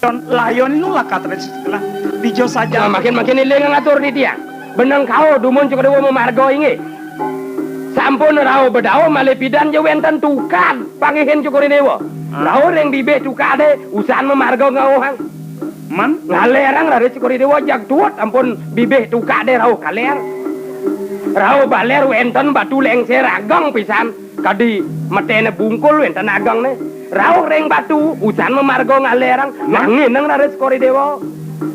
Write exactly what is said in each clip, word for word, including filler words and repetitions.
Layon, layon nu lakat recetik lah. Dija saja. Nah, makin-makin éling ngatur di tiang. Beneng kao dumun Cokor Déwa mamarga inggih. Sampun rauh bedawa malih pidan ja wénten tukad panggihin Cokor Déwa. Ah. Rauh ring bibih tukadé usan mamarga ngauhang. Man? Ngalérang raris Cokor Déwa jag tuut ampun bibih tukadé rauh kalér. Rauh balér wénten batu léngsér ageng pisan. Kadi meténé bungkul wénten agengné. Rauh ring batu, usan mamarga ngalérang. Hah? Nanginang raris Cokor Déwa.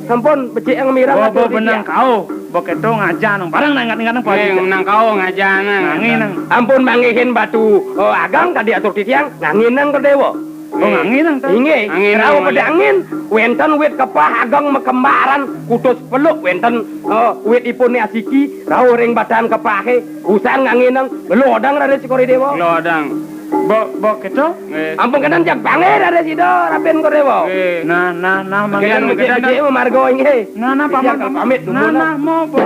Sampun becik ngamireng. Bo, bo, atur benang titiang. Kau, bo kéto ngajan, bareng nang ingat-ingat nang. Nggih, padi. Menang kau ngajan. Nanginang. Ampun manggihin batu, oh, ageng kadi atur titiang, nanginang Cokor Déwa. Oh, nganginang ta? Inggih. Nganginang. Rauh malih. Pedangin, wénten wit kepah ageng makembaran, kutus peluk wénten, oh, wit ipuné asiki, rauh ring batang kepahé. Usan nganginang, ngelodang raris Cokor Déwa. Ngelodang. Bo, bo kéto? Nggih. Ampun kénten jag panggih raris Ida Rabin Cokor Déwa. Nggih. Nah, nah, nah, mangga. Kénten mangga, becik-becik mamarga inggih. Nah, nah, paman, titiang paman. Pamit dumun. Nah, nah, mau, bo.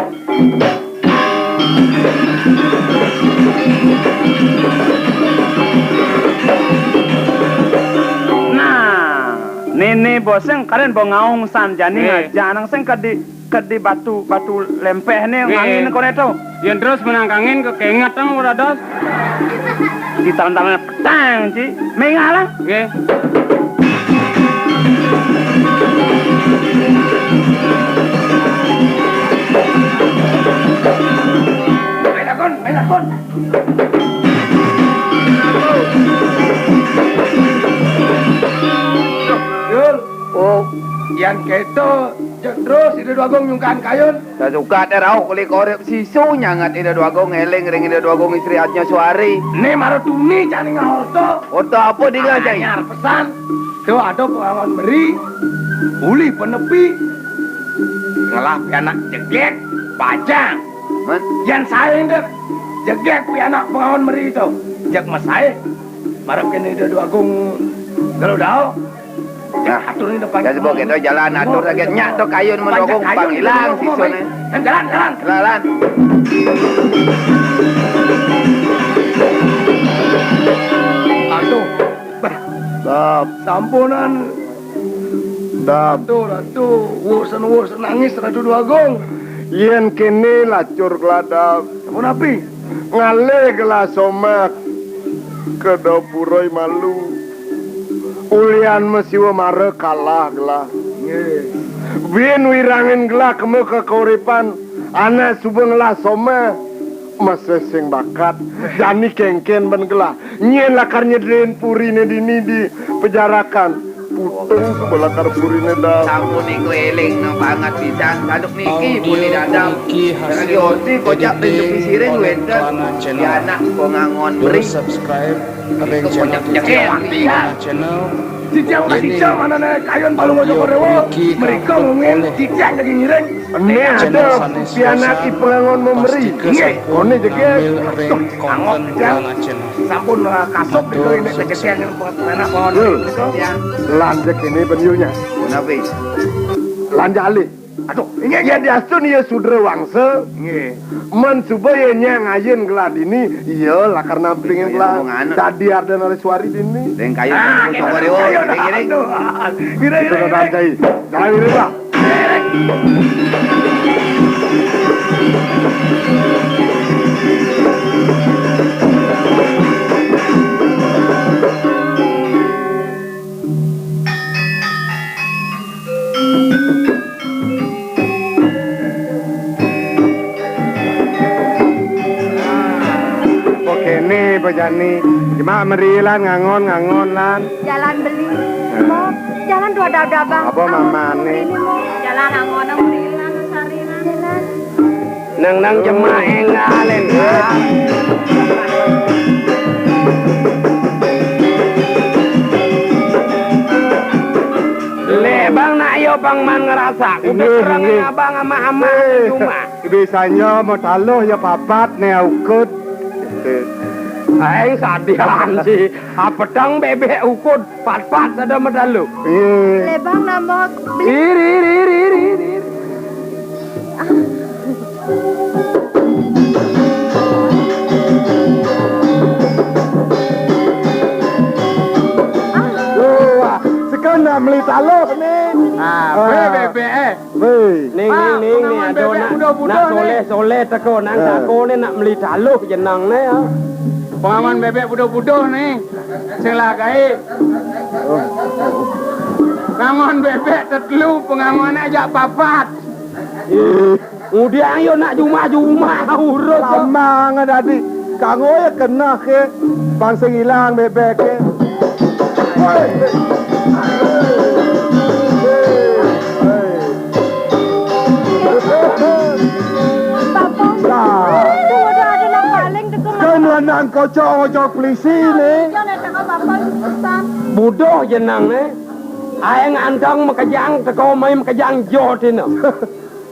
Nah, Néné bo sing karen bo ngaung san jani. Nggih. Ngajanang sing kadi Kadi batu, batu lempeh né. Nggih. Ngangin koné to. Yén terus menang kangin kekenget nang ora dos. Di talan-talan petang, Ci. Mengah lah. Nggih. Melakon, melakon. Yul. Oh. Yan kéto, jeg terus Ida Déwa Agung nyungkan kayun. Sasukat rauh kulit korep sisu nyangat Ida Déwa Agung, éling ring Ida Déwa Agung Istri Ajna Suari. Né mara tuni jani ngahorta. Horta apa dingeh, Cai? Anyar pesan. Tuh ada pengangon meri. Uli penepi. Ngelah pianak jegek, bajang. Hah? Yan saé ndek. Jegek pianak pengangon meri to. Jeg mesaé. Marep kéné Ida Déwa Agung. Kalau dao. Ya, atur ni depan. Ya, sebab kita jalan atur lagi. Nyak tu kayun mendorong pang ilang sisone. Jalan, jalan. Jalan. Aduh. Bah. Sampunan. Dap. Ratu, Ratu. Wus, wus nangis Ratu Déwa Agung. Yén kéné lacur keladap. Sampun api? Ngalih gelah somat. Kedapura malu. Ulian masiwa mara kalah gelah. Nggih. Bin wirangin gelah kema kekuripan. Anak suba ngelah somah. Masih sing bakat. Jani kéngkén ban gelah. Nyén lakar nyedrin puriné dini di pejarakan. Putung suba lakar puriné dah. Sampun iku éling no banget pisan. Saduk niki puni dadam. Lagi orti kocak bentuk pisiring wénten. Ya anak pengangon meri. Ring channel Titiang kasih cang manane kayun palungguh Cokor Déwa. Mereka ngomongin titiang lagi ngiring. Ené ada pianak ipengangon memberi. Nggih. One jegé. Angot titiang. Sampun, eh, kasut di kene kejadian yang buat anak pohon. Lanjut ini penyunya. Nabi. Lanjut alih. Aduh, inggih, inggih. Yén diastun iya sudra wangsa. Nggih. Men suba iya nyang ayin gelah dini, iya lakar nampingin gelah. Dadi Arda Nareswari dini. Ring kayu. Ah, Cokor Déwa, aduh. Ngiring, ngiring, ngiring. Jalan ngiring, Pak. Kok kéné, Bojani? Cuma meri lan ngangon, ngangon lan. Jalan beli. Mo, jalan tuh ada-ada, Bang. Apa mamane? Ini, Mo. Jalan angon, meri lan, sari lan. Jalan. Nang-nang jemak énggalin. Lé bang nak yo bang man ngerasa. Udah terang abang ama-ama cuma. Bisanya mau taluh ya papat né ukud. Aing sadian sih. Apetang bebek ukud. Pat-pat ada medalu. Lebang nambah beli. Iri, iri, iri, iri, iri. Wah, sekarang Nak meli taluh ni. Ah, ah. Bebek, eh. Weh. Ning, ning, ning, ning, pengawan ada bebek nak, buduh-buduh nak ni. Soleh-soleh teko nang, eh, tako ni nak meli taluh jenang ni, ya. Pengawan bebek buduh-buduh ni. Sing lah gaib. Oh. Pengawan bebek tetelu, pengawan ajak papat. Eh. Ngudiang yo nak jumah-jumah urut. Lamang dadi. Kanggo ya keneh ke. Bang sing ilang bebek ke. Woi. Bapa, lah. Itu udah ada nak paling teko. Kan lanang kocok-kocok polisi ni. Jangan tengok bapa itu pesan. Buduh jenang ni. Aeng antang makejang teko mai makejang jo tino.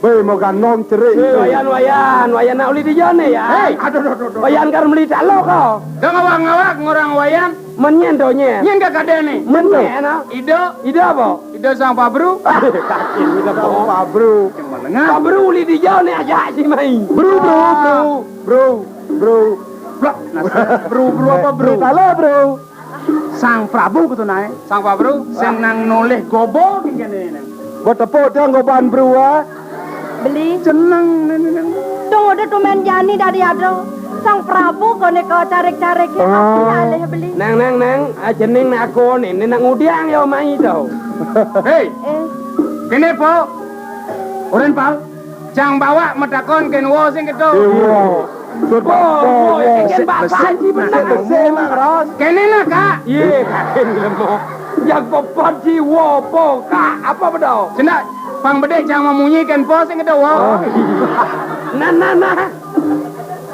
Be, mau ganong cerik. Eh, Wayan, Wayan, Wayan nak uli di jone ya. Hei, aduh, aduh, aduh, aduh. Wayan kar meli taluh ko. Dah ngawak-ngawak ngorang Wayan. Menyen do nye. Nyen ka kade ni. Menyen, ah. Ido. Ido apa? Ido sang Pak Bru. Kakin ido Pak Bru. Cuma lengah. Pak Bru uli di jone aja si mai. Bru, bru, bru, bru, bru. Blok, nasi. Bru, bru apa, bru? Taluh, bru. Sang Prabu kudu nae. Sang Prabu? Sing nang nolih gobo ki kene ne. Bo tepuk tiang goban bru, ah. Beli. Jeneng ne, ne, ne. Tung udah tumen jani dadi ada. Sang Prabu kone ko carik-carik ki. Ah. Alih beli. Nang, nang, nang, ah, jeneng nak aku ni, ni nak ngudiang yo mai tau. Hei. Eh. Kene po. Oren pal. Cang bawak metakon ken wo sing keto. Eh, wo. Sur wo, wo, wo, wo. Ken basan si benar. Besik, besik, Mak Ros. Kene nah, Kak. Ye, ken lemo. Yang pepat si wo, po, Kak. Apa bedo? Sendak, pang bedek cang memunyi ken po sing keto wo. Oh. Nah, nah, nah.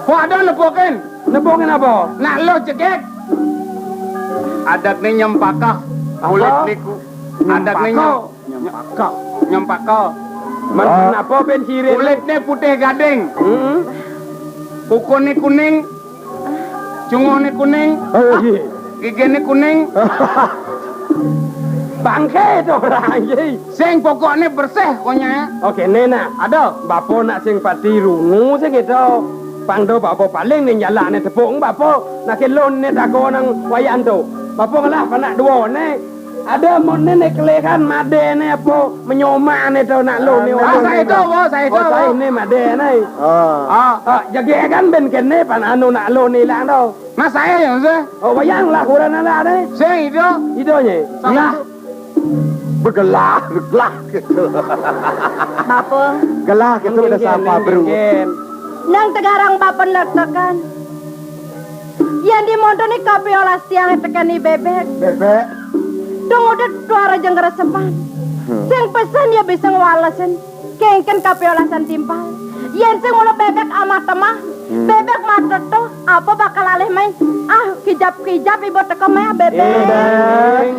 Po ada lepoken. Lepoken apa? Nak lo cekek. Adat ni nyempakah. Apa? Kulit liku. Adat ni nyem- Nyempaka. Nyempaka. Nyempaka. Man, ah. Kenapa ben sirin? Kulitnya putih gading. Hmm. Kukunnya kuning. Cunguhnya kuning. Oh, iya. Giginya kuning. Bangke tu orang, iya. Sing pokoknya bersih, pokoknya. Oke, ni nah. Ada. Bapa nak sing pati rungu sing itu. Pang do bapa paling ni jalan ni tepung bapa. Nak kelon ni tako nang Wayan tu. Bapa ngelah panak dua ni. Ada mon ni, ni kelehan made ni apa menyoma ni tu nak lo ni. Ah, orang saya ni tu, bos, saya tu, oh, saya bos. Ni made ni. Ah. Ah, ah, jaga kan ben kene pan anu nak lo ni ilang tu. Mas saya yang saya. Oh, Wayan lah kurang ada ni. Saya itu. Itu ni. Salah. Begelah, begelah gitu. Bapa. Gelah gitu. Mungkin, udah sapa mungkin, bro. Mungkin. Nang tegarang bapa nak tekan. Yang di mondo ni kopi olas tiang tekan ni bebek. Bebek. Tung udah tuara jeng resepan. Hmm. Sing pesen ya bisa ngwalesin. Kengken kopi olasan timpal. Yen sing mula bebek amah temah, hmm, bebek mata tuh, apa bakal alih main? Ah, kijap-kijap ibu teko meh bebek. Eh, Deng.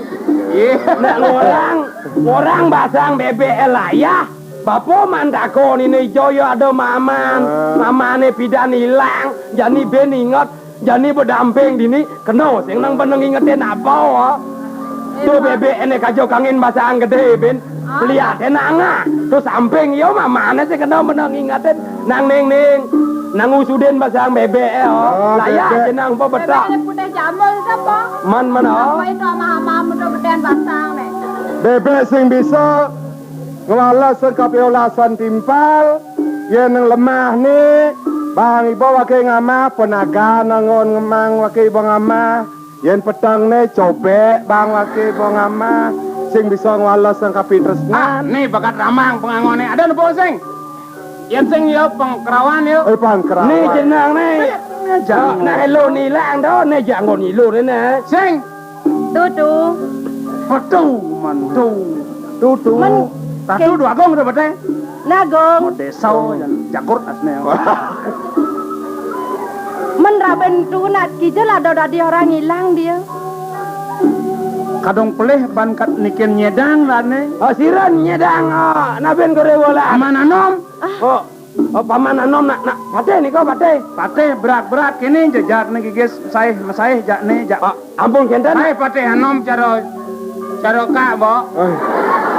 Iya. Nak ngorang, ngorang basang bebek elayah. Bapa mantakon ini jo ya ada maman. Ah. Mamane pidan ilang, jani ben inget, jani bedamping dini, kena sing nang beneng ingetin apa, ah. Tu bebek ene kajo kangin basang gede, ben. Ah. Lihat ene angah. Tu samping, yo mamane sing kena beneng ingetin. Nang ning ning. Nang usudin basang bebek, eh, oh. Oh, layak bebek. Jenang apa betak. Bebek ene putih jamur siapa? Man, man, oh. Apa itu ama-ama muda beden basang, nih? Bebek sing bisa Ngwales sing kapiolasan timpal, yen nang lemah ni, bang iba wake ngamah, penagan angon ngemang wake iba ngamah, yen peteng ni cobek bang wake iba ngamah, sing bisa ngwales sing kapitresnan. Ah, ni bakat ramang pengangone. Ada nopo sing? Yen sing ya pengkerawan ya. Eh, pengkerawan. Ni jenang ni. Ni jenang. Nah, elo ni lang do, ni jangon ilo ni, ni. Sing. Tutu. Petu mantu. Tutu. Men, Tatu ke- dua gong udah bete. Nagong. Mau desa yang jagur asne. Men raben tu nak kijel ada dadi orang hilang dia. Kadung pelih ban kat nikin nyedang lah ne. Oh, siran nyedang, oh, naben korewola. Aman anom. Ah. Oh. Oh, paman anom nak, nak pateh ni kau pateh. Pateh berat-berat kini jejak ni gigis saih mesaih jak ni jak. Ah, ampun kenten. Hai pateh anom cara, cara kak, bo. Eh.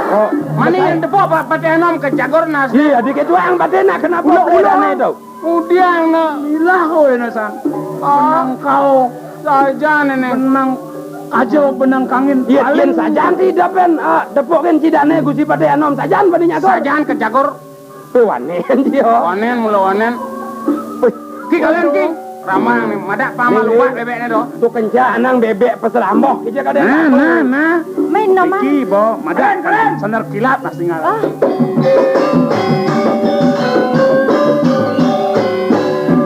Oh, mani betul. Yang tepuk pa-, pateh anom ke jagur nas. Iya, dikit doang pateh nak kenapa ulo, ulo. Ni tu? Udiang nak. Ilah kau ini sang. Ah. Menang kau. Saja ni ni. Menang. Aja benang kangin. Iya, paling yen sajan ti depen, ah, tepuk ken cidane Gusti Patih Anom sajan bani nyatur. Sajan ke jagur. Pe wanen dia. Wanen mula wanen. Wih, ki kalian ki. Ramang ni, madak pamal ubak bebekne do. Tu kencak nang bebek peselamboh kija kadang. Nah, nah, nah. Main nama? Iki bo, madak keren, keren. Senar kilat lah singal. Ah.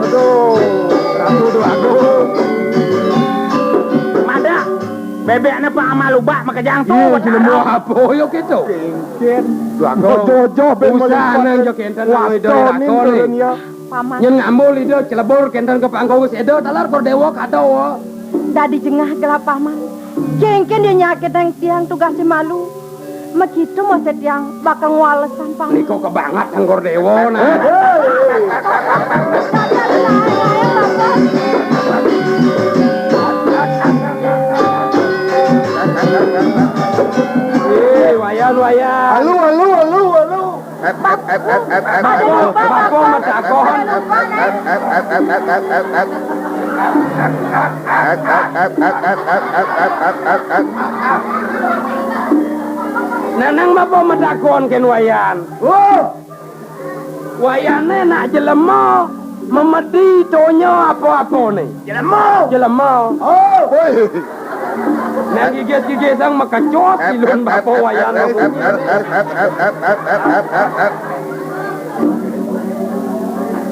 Aduh, Ratu Dua Agung. Madak. Bebekne Pak Amal Ubak makejang tu. Iya, jelema apa yo kito? Kengken. Dua Agung. Jojo ben usah nang jo kenten nang ida ni. Paman. Nyen ngambul ida celebur kenten ke pangkong seda talar kor dewa kado. Dadi jengah gelap, Paman. Kengken dia nyakit nang tiang tugas malu. Mekitu mesti tiang bakal ngwalesan, Paman. Niko kebangat nang kor dewa, nah. Eh, Wayan, Wayan. Alu, alu, alu, alu. Bapa, bapa matakon. Nanang bapa matakon ken Wayan. Oh. Wayane nak jelema memedi tonya apa-apane. Jelema. Jelema. Oh. Woi. Nang gigis-gigis sang makecos ilun bapa Wayan.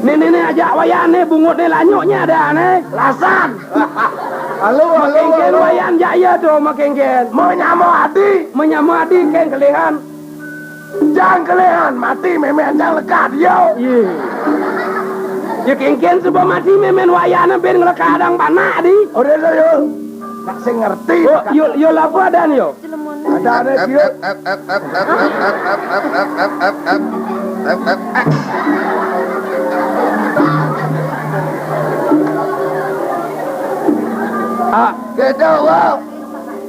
Ni, ni, ni, ajak Wayan ni, bungut ni lanyuknya ada ni. Lasan. Halo, halo, makengken halo. Wayan jak iya tu, makengken. Menyama adi. Menyama adi keng kelihan. Jang kelehan mati memen jang lekad yo. Iya. Ya kengken suba mati memen Wayan ben ngelekadang panak di. Ora lo yo. Nak sing ngerti. Oh, yo, yo lapo adan yo? Ada ada yo. Ah, gitu, wow.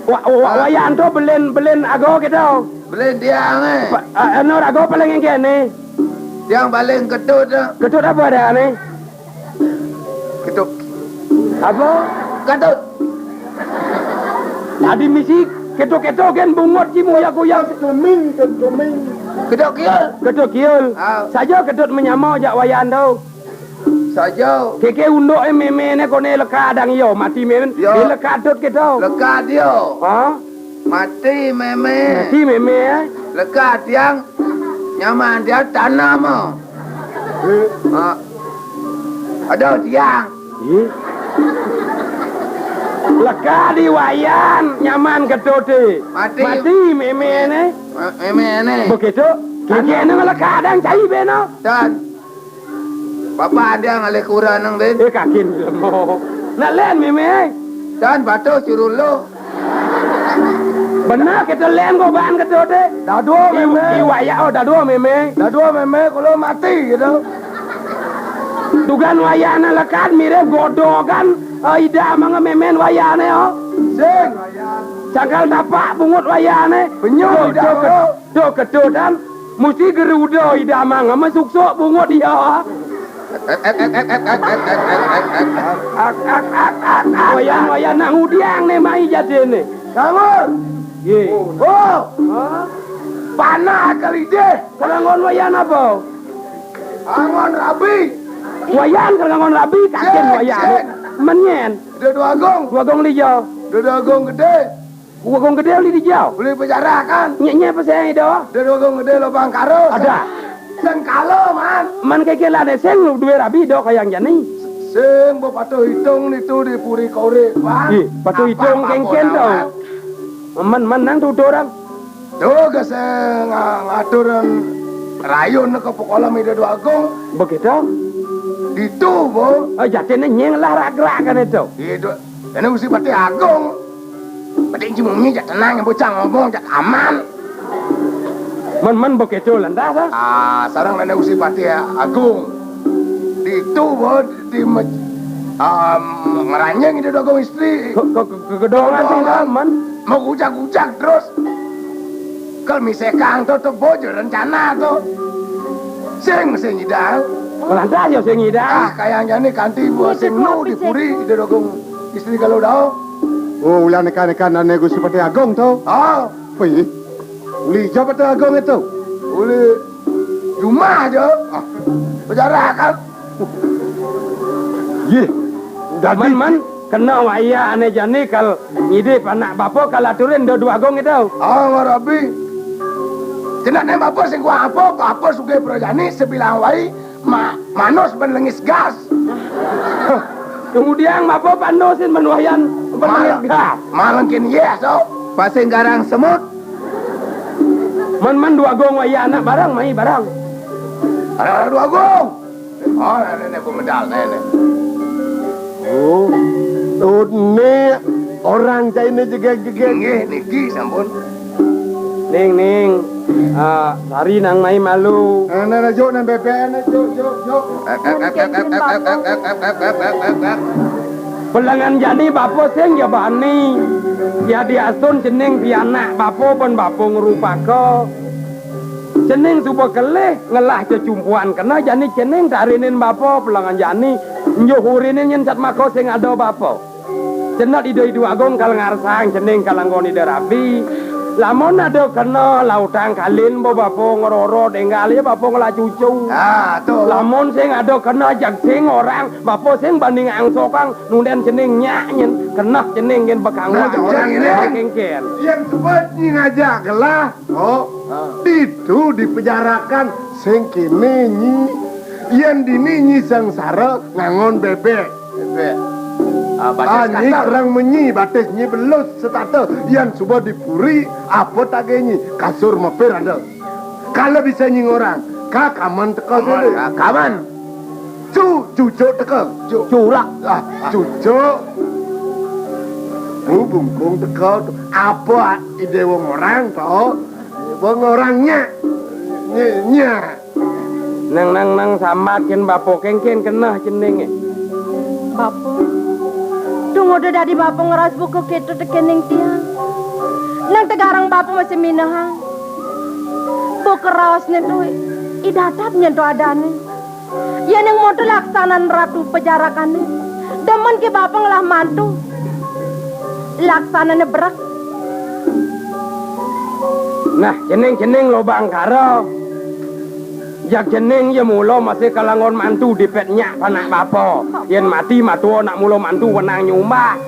Wa, wa, Wayan tu belin, belin ago gitu. Belin tiang, eh. Pa, ah, anu raga paling kene. Tiang paling ketut, eh. Ketut apa ada ni? Ketut. Apa? Ketut. Adi misi ketut-ketut kan bungut ci muya kuyang. Keming, keming. Ketut kiul. Ketut kiul. Ah. Saja ketut menyama jak Wayan tu. Saja. Keke unduk e meme ne kone leka dang iyo mati meme. Yo. Dia leka tut kita. Leka dia. Ha? Mati meme. Mati meme, eh? Leka tiang nyaman dia tanam, oh. Eh. Ha. Ada tiang. Eh? Leka di Wayan nyaman ketut e. Mati. Mati meme ne. Me-, meme ne. Begitu. Keke ne leka dang cai beno. Dan Bapa dia ngalih kurang nang ben. Eh, kakin lemo. Nak len meme. Dan batu curun lo. Benar kita len ko ban ketut e. Dadua meme. Iwaya, oh, dadua meme. Dadua meme kalau mati gitu. Tugan wayane lekat mirip godokan, eh, ida manga memen wayane, oh. Sing. Cangkal tapak bungut wayane. Penyu ida. Tuh, tuh, tuh, ketutan. Musti geruda idamang ama suksuk bungut iya. Wayan-wayan nang udiang ne mai jadine. Nganggur. Ye. Oh. Hah? Panah kalidih. Kelangon wayan apa? Angon rabi. Wayan kelangon rabi kakin wayan. Menyen. Dua agung. Dua agung liya. Dua agung gede. Wagong gede uli di jauh. Uli pejarah kan? Nye, nye, apa saya itu? Ada wagong gede lubang karus. Ada. Sengkala, man. Man keke lane seng duwe rabi do kayang jani. Sing bo patuh hitung nitu di puri kore, man. Ih, patuh hitung kengken to. Man, man nang tutur, Ang. Tuh, ke sing nga-, ngaturan rayun ke pokolam ida dua agung. Begitu? Ditu, bo. Oh, jatine nyeng lah rak-rak kan itu. Iya, do. Ini mesti pati agung. Penting cuma mi jak tenang, yang bocah ngomong jak aman. Men-men begitu lantas, ah. Ah, sarang nanda usi pati agung. Di itu, bo, di me-, um, ngeranjing itu agung istri. Ke, ke, ke, kedongan sih, men. Mau gujak-gujak terus. Kal misekang to, to bojo rencana to. Sing, sing idang. Lantas ya sing idang. Ah, kayang jani kanti bo sing nu di puri, di dogung istri kalau dau. Oh, ulah nekan-nekan ané Gusti Patih Agung to. Ah, wih. Uli ja Patih Agung to. Uli jumah aja. Ah, pejarakan. Yih. Dadi man, man, kena wayah ané jani kal ngidih panak bapa kal aturin da dua agung to. Ah, marabi. Cenah né bapa sing kuah apa, bapa sugih prajani sebilang wai, ma-, manus ban lengis gas. Kemudian bapa panusin ban wayan ban lengis gas. Malengkin yeh, so. Pasing garang semut. Man, man dua agung wayah anak barang, mai barang. Ada dua agung. Oh, nenek pemedal, nenek. Oh. Oh, né orang Cina jegeg-jegeg. Nggih, niki sampun. Ning, ning. Ah, sari nang mai malu. Nah, nah, nah, juk, nang bebek, nah, juk, juk, juk. Pelengan jani bapa sing ja bani. Ya diastun cening pianak bapa pun bapa ngrupaka. Cening suba kelih ngelah cecumpuan kena jani cening tarinin bapa pelengan jani njuh urinin nyen satmaka sing ada bapa. Cenat Ida Idu Agung kal ngarsang cening kal anggon Ida Rabi. Lamun ada kena lautang kalin ba bapa ngrorod enggal ya bapa ngelah cucu. Ah, to. Lamun sing ada kena jag sing orang bapa sing banding angsokang nunden cening nyak nyen kenah cening nyen bekangwang. Nah, orang cening. Kengken. Yang sebut nyi ngajak gelah. Oh, ditu dipejarakan sing kéné nyi. Yén dini nyi sangsara ngangon bébék. Bébék. Ah, batis ah, nyi kasar. Kereng menyi, batis nyi belus setata. Yén suba di puri, apa tagih nyi? Kasur mepir ada. Kala bisa nyi ngorang, ka kaman teka sini. Ka-, kaman. Cu, cucuk teka. Cu-, culak. Ah, cucuk. Bu bungkung teka. Apa ide wong orang to? Wong orang nyak. Nyak, nyak. Nang, nang, nang sambat kén bapa kéngkén keneh ceningé. Bapa. Tung udah dadi bapa ngeras buka kéto tekéning tiang. Nang tegarang bapa masih minehang. Buka raosné to, i dadap nyén to adané. Yén yang moto laksanan ratu pejarakané. Demen ké bapa ngelah mantu. Laksanané brek. Nah, cening-cening lobang kara. Jak cening ya mula masih kalangon mantu dipet nyak panak bapa. Yén mati matua nak mula mantu wenang nyumbah.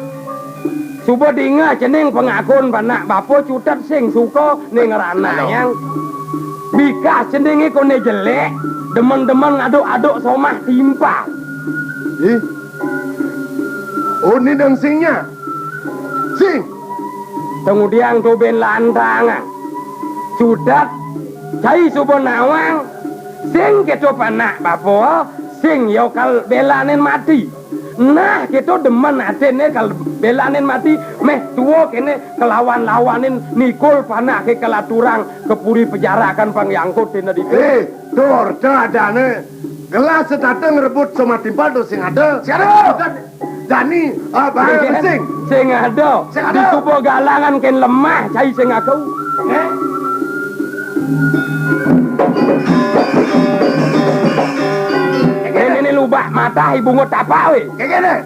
Suba dingeh cening pangakun panak bapa cutet sing suka ning ranayang. Bikas ceningé koné jelék, demen-demen ngaduk-aduk somah timpal. Ih. Oh, ni dang singnya. Sing. Tang udiang to ben lantangan. Cutet, cai suba nawang, sing kéto panak bapa, sing ya kal belanin mati. Nah, kéto demen atiné kal belanin mati, méh tua kéné kelawan-lawanin nikul panak ké kalaturang ka puri pejarakan pang yangkut dina ditu. Eh, tur ta adané. Gelah setata ngrebut somah timpal to sing ada. Sing ada. Jani, ah, bahaya sing. Sing ada. Sing ada. Disuba galangan kén lemah, cai sing aku. Eh? Kén ini lubak matah, ibu ngot tapak, wé. Kéné.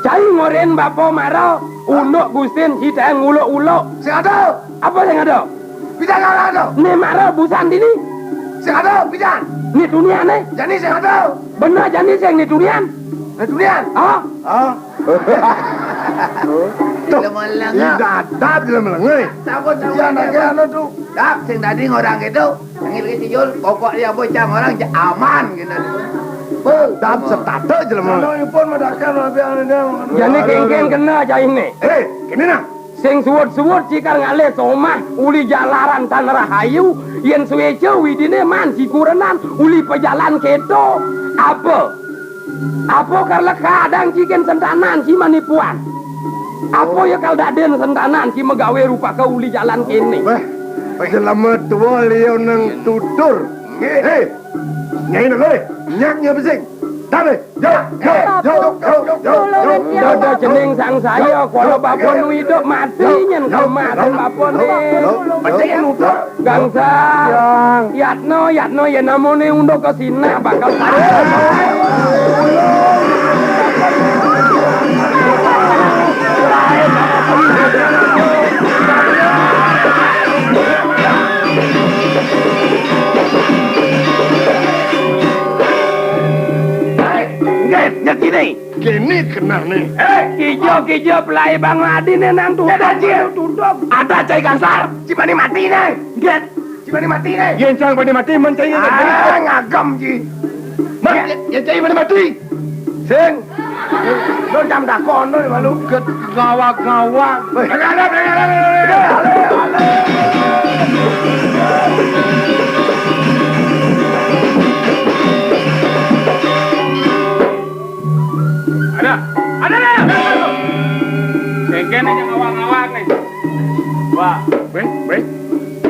Cai ngorin bapa mara, unduk gustin, citeng uluk-uluk. Sing ada. Apa sing ada? Pidan ora ada. Né mara busan dini. Sing ada, pidan. Né tuniané. Jani sing ada. Bener jani sing né tunian. Né tunian? Ah. Ah. Tuh, lemah lengah. Ih, dadap lemah lengah. Takut sama dia. Anu tuh. Dap, sing tadi ngorang gitu. Nangil ke sijul, pokok dia bocah orang ja-, aman gitu. Dap setata jelema. Jani kéngkén kena cai né. Eh, kéné nah. Sing suud-suud cikal ngalih somah uli jalaran tan rahayu, yén suéca widiné man sikurenan uli pajalan kéto. Apa? Apa kal kadang ci kén sentanan ci manipuan? Apa ya kal dadin sentanan ci magawé rupaka uli jalan kéné? Wéh, jelema tua liu nang tutur. Hé, nyai nang, hé, nyak nya bising. Dapé. Yo, yo, yo, yo, yo, yo. Dada cening sangsaya, kuala bapa nu idup mati nyén kemarin bapa né. Gangsa. Yatno, yatno, yén amoné unduk ka sinah bakal. Nyet kene. Kene kenehne. Eh, kija, kija pelai Bang Adi ne nang tutup, tutup. Ada cai kasar. Cimani mati ne. Nggih. Cimani mati ne. Yen cang bani mati, men cai. Ah, ngagem ji. Men, yen cai bani mati. Sing. Lo jam dakon lo malu. Ket ngawak-ngawak. Weh. Ada, ada, ada, ada. Sengken aja ngawang-ngawang nih. Wah, weh, weh.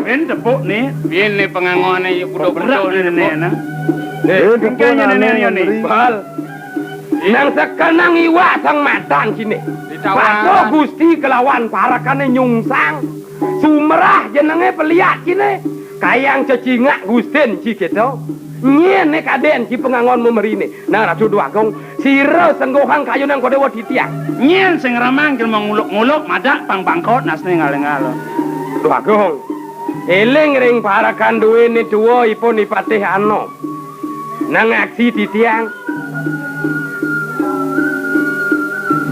Min tepuk nih. Min nih pengangonnya ya kuda-kuda nih, nih, nah. Eh, sengken nih, nih, nih. Bal. Nang sekenang iwak sang matan sini. Patuh Gusti kelawan parekane nyungsang. Sumerah jenenge peliat sini. Kayang cecingak Gustin ci kita. Nyene kaden ci pengangon memerine. Nang Ratu Dwagung, sira senggohang kayunan Kodewa titiang. Nyen sing ramang jelema nguluk-nguluk madak pang bangkot nasne ngale-ngale. Dwagung, eling ring parakan duwene tuwa ipun Ipatih Anom. Nang aksi titiang.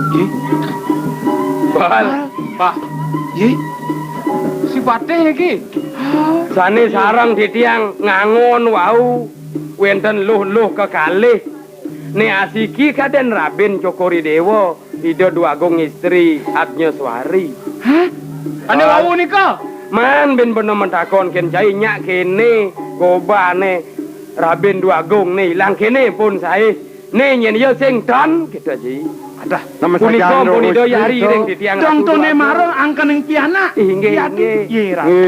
Ji. Bal. Pak. Ji. Si Patih iki. Sane sareng titiang ngangon wau wenten luh-luh kekalih. Ne asiki kaden Raben Cokor I Dewa, Ida Dwagung Istri Adnyaswari. Hah? Ane wau nika? Man ben bena mentakon ken cai nyak kene gobane Raben Dwagung ne ilang kene pun sae. Ne nyen ya sing tan kita ji. Adah, punika pun Ida Yari ring titiang. Dong tone mara angkaning pianak. Inggih, inggih. Ye, Ratu.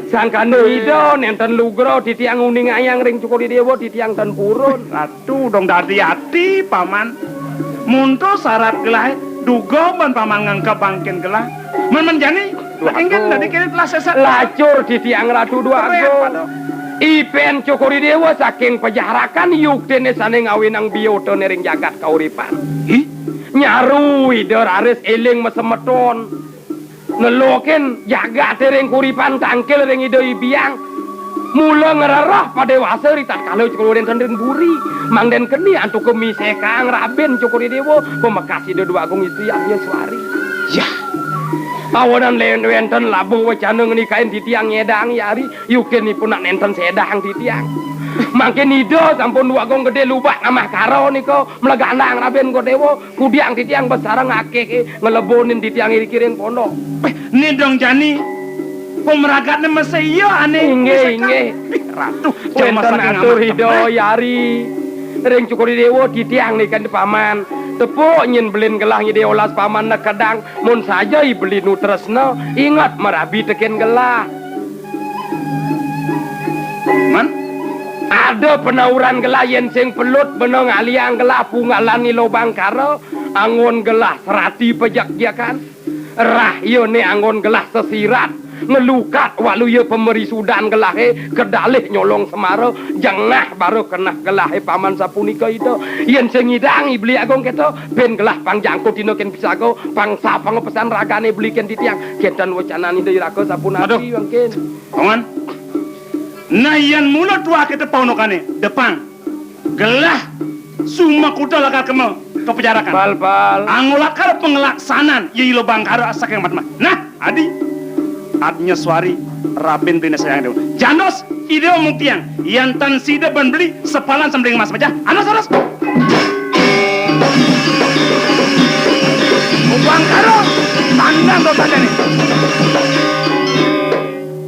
Sangkana Ida nenten lugra titiang uning ayang ring Cokor I Dewa titiang tan purun. Tuh dong dadi ati, Paman. Muntul syarat gelah, duga ban Paman ngengkep bangkin gelah. Men men jani, engken dadi kene telah sesat. Lacur titiang Ratu Dwagung. Ipen Cokor I Dewa saking pejahrakan yuktene sane ngawinang biyotane ring jagat kauripan. Hi? Nyaru Ida raris eling masemeton. Nelokin jagate ring kuripan tangkil ring Ida Hyang. Mula ngrereh padewasa ritatkala cekul wenten ring buri. Mangden keni antuk kemisekang Raben Cokor I Dewa, pamekas Ida Dwagung Istri Adnyaswari. Yah. Awanan len wenten labuh wacana ngenikain titiang nyedang yari, yuktinipun nak nenten sedang titiang. Mangkin Ida sampun Dwagung Gede Lubak Namah Kara nika mlegandang Raben Kodewa. Kudiang titiang besareng akeh ngelebonin titiang iriki ring pondok. Beh, ni dong jani. Pemragatne mesti iya ane. Inggih, inggih. Ratu, wenten atur Ida Yari. Ring Cokor I Dewa titiang nikan Paman. Tepuk nyen belin gelah nyidai olas Paman nekedang. Mun saja i beli nu tresna, inget marabi teken gelah. Man? Ada penauran gelah yen sing pelut bena ngaliang gelah punggalan ni lobang kara. Anggon gelah serati pejak-jakan. Rah iya ne anggon gelah sesirat. Ngelukat walu iya pemerisudan gelahe kedalih nyolong semara. Jengah baru kenah gelahe Paman sapunika Ida. Yen sing ngidang i beli agung keto, ben gelah pang jangkut dina ken pisaga, pang sapang pesan ragane beli ken titiang. Kenten wecanan Ida iraga sapunapi mangkin. Paman. Nah, yen mula tuah kita paunukane, depang. Gelah sumakuta lakar kema kapejarakan. Bal, bal. Anggo lakar pengelaksanan, ya ilo bangkara saking matma. Nah, adi. Adnya suari, rabin bina sayang dewa. Jandos, ide muktiang. Yan tan sida ban beli, sepalan sembling emas pecah. Anos, anos. Bangkara, tandang do tandane.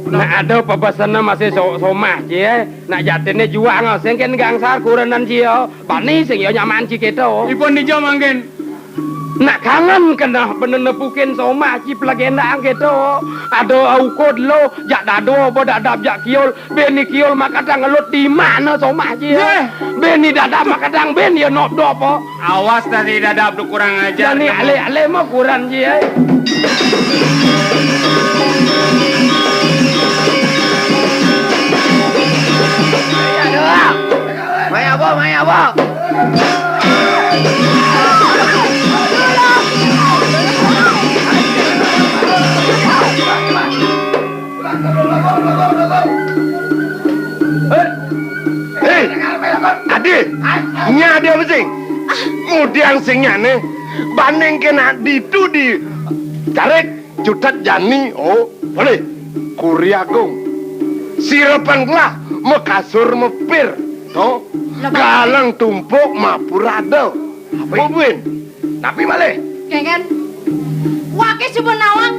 Nah, ada pabasana masih so-, somah, cie. Nak jatine juang, sing ken gangsar kurenan cia. Bani sing ya nyaman ci keto. Ipun dija mangkin. Nak kangen keneh benen nepukin somah ci pelagendang keto. Ada ukud lo, jak dado, bo dadap jak kiul. Beni kiul makatang ngelut di mana somah ci. Beni dadap makatang ben ya nop dop. Awas tadi dadap lu kurang ajar. Jani ale-ale mah kurang ji, eh. Maya apa, maya apa? Hei, adi, nya adi apa sih? Ngudiang sing nyané, banding kéné ditu di Carik, Cutet jani, oh, boleh. Kuri Agung. Sirepan gelah, makasur mapir. To. Lah, Bang. Galang tumpuk mapurada. Apa? Buin. Napi malih? Kéngkén. Waké suba nawang,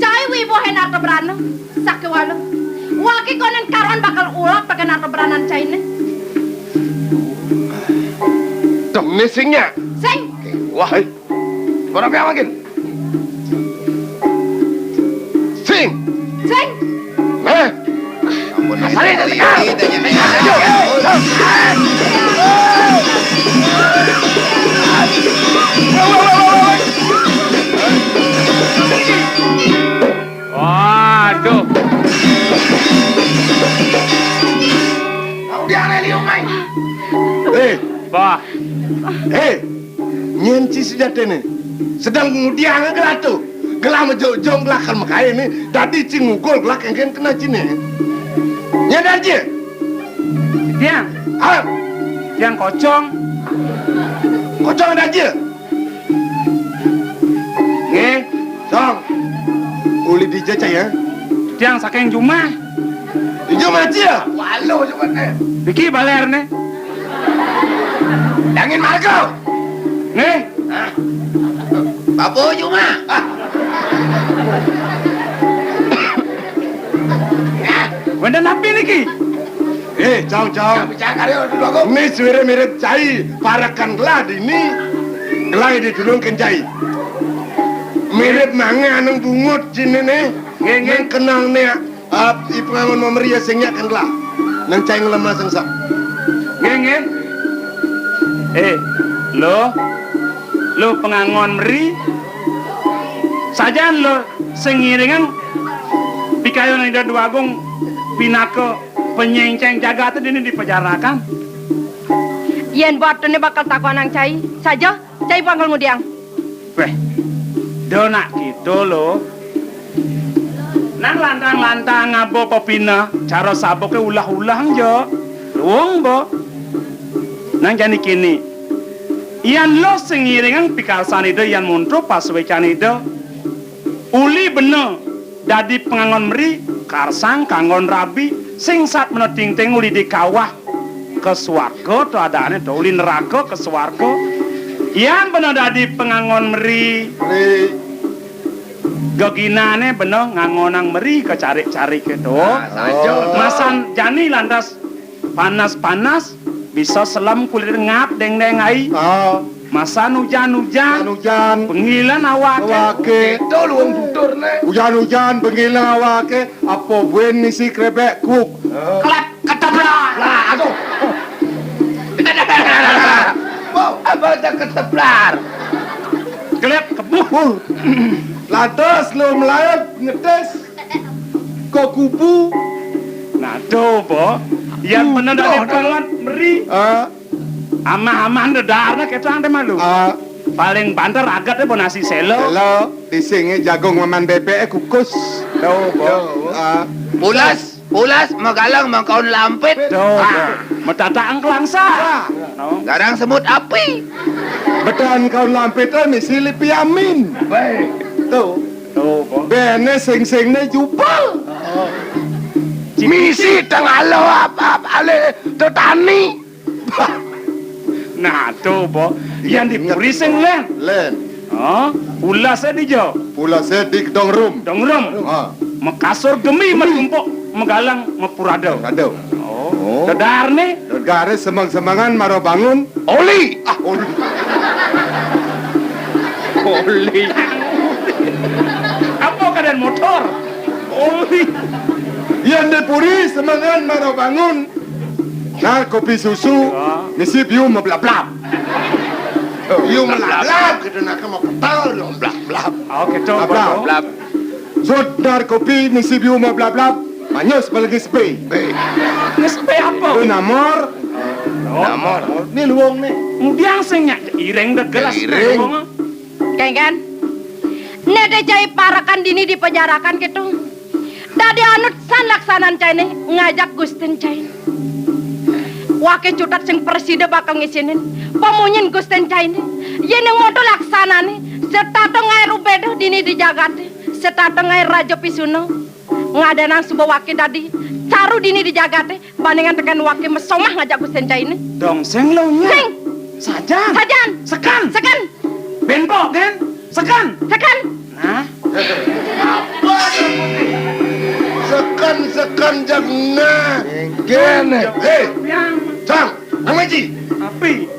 cai wibuhé Narta Brana, sakéwala. Waké konden karuan bakal ulap tekén Narta Branan cainé. Temné sing nyak. Sing. Wah, eh. Ora piye mangkin? Sing. Sing. Eh. Ampun, asale tekan. Ayo. Waduh. Kau dia liu mai. Eh, Bah. Eh, nyén ci sujatiné. Sedeng ngudianga gelah to. Gelah majok-jok gelah kan makaé né. Dadi ci ngugul gelah kéngkén kena ciné. Nyén dadi? Tiang. Ah. Tiang kocong. Kocong dadi. Nggih, Cong. Uli dija cai ya? Tiang saking jumah. Di jumah aja. Walu jumah né. Niki balerné. Dangin Margo. Nggih. Hah? Babu jumah. Wénten napi niki? Eh, Cong, Cong. Né suwiré mirip cai, parekan gelah dini. Gelah ditulungin cai. Mirip mangga aneng bungut ciné né. Nggih, nggih. Nang kenang né, ah, i pangangon mameri sing nyak kan gelah. Nang cai nglemah sing sap. Nggih, nggih. Eh, lo, lo pangangon meri. Sajan lo sing ngiringang pikayun Ida Déwa Agung pinaka penyéngcéng jagaté dini di pajarakan. Yén batuné bakal takonang cai, saja cai bakal ngudiang. Wéh, da nak kéto lo. Nang lantang-lantang ngaba pepineh, cara sabuké ulah-ulah ja. Luung ba. Nang jani kini. Yan lo sing ngiringang pikarsan Ida yan monto pasuécan Ida. Uli bena dadi pangangon meri, karsang kanggon rabi, sing sat bena tingting uli di kawah ka suarga, to adané to, uli neraka ka suarga. Yan bena dadi pangangon meri. Meri. Geginané bena ngangonang meri ka carik-cariké to. Ah, saja. Masan jani lantas panas-panas, bisa selem kulit ngap deng-deng ai. Ah. Masan ujan-ujan. Ujan-ujan. Pengilen awaké. Awaké. Itu luung tutur né. Ujan-ujan, pengilen awaké. Apa buin misi krebek kuk. Kelep keteblar. Lah, aduh. Wow, apa tak keteblar? Kelep kebuk. Lantas lu melaut ngetes. Ka kubu. Nah, to, po. Yan bena dadi pangangon meri. Ah. Amah-amah ndedarna kéto ante malu. Ah. Paling banter ageté po nasi séla. Séla, di sini jagung maman bébéké kukus. To, po. Ah. Pulas, pulas magalang makaon lampit. To, po. Ah. Matatak angklangsa. Ah. No. Garang semut api. Bedan kaon lampit misi lipi amin. Baik. To. To, po. Béné sing-singné jubel. Misi tengalo ap-, ap-, alé tetani. Nah, to, po. Yan di puri sing lén. Lén. Hah? Pulasé dija? Pulasé di Dongrum. Dongrum. Ha. Makasur gemi, gemi. Matumpuk magalang mapurada. Purada. Oh. Oh. Dedarné? Dedaré semeng-semengan mara bangun. Oli. Ah, oli. Oli. Apa kadén motor? Oli. Yan di puri semengan mara bangun. Nah, kopi susu, ya. Misi biu mablablab. Biu mablablab, kita nak mapetal dong, blablab. Oh, gitu, blablab. Betul. Sudar kopi misi biu mablablab, manyus balagi sepi. Bé. Ngespi apa? Itu namor. Oh. Namor. Ini luung nih. Ngudiang sing nyak iring da gelas. Iring. Luung. Kéngkén. Né da cai parekan dini di pajarakan kéto. Dadi anut san laksanan cainé ngajak gustin cai. Waké cutet sing prasida bakal ngisinin pamunyin Gustin Cainé. Yén ing mata laksanané, setata ngaé rubéda dini di jagaté, setata ngaé Raja Pisuna. Ngadanan suba waké dadi caru dini di jagaté, bandingan tekén waké masomah ngajak Gustin Cainé. Dong sing lo nya. Sing. Sajan. Sajan. Seken. Seken. Benpok kan? Seken. Seken. Nah. Apa? Seken, seken, jagna. Kéné. Hei, Cang, Bang Maji. Api.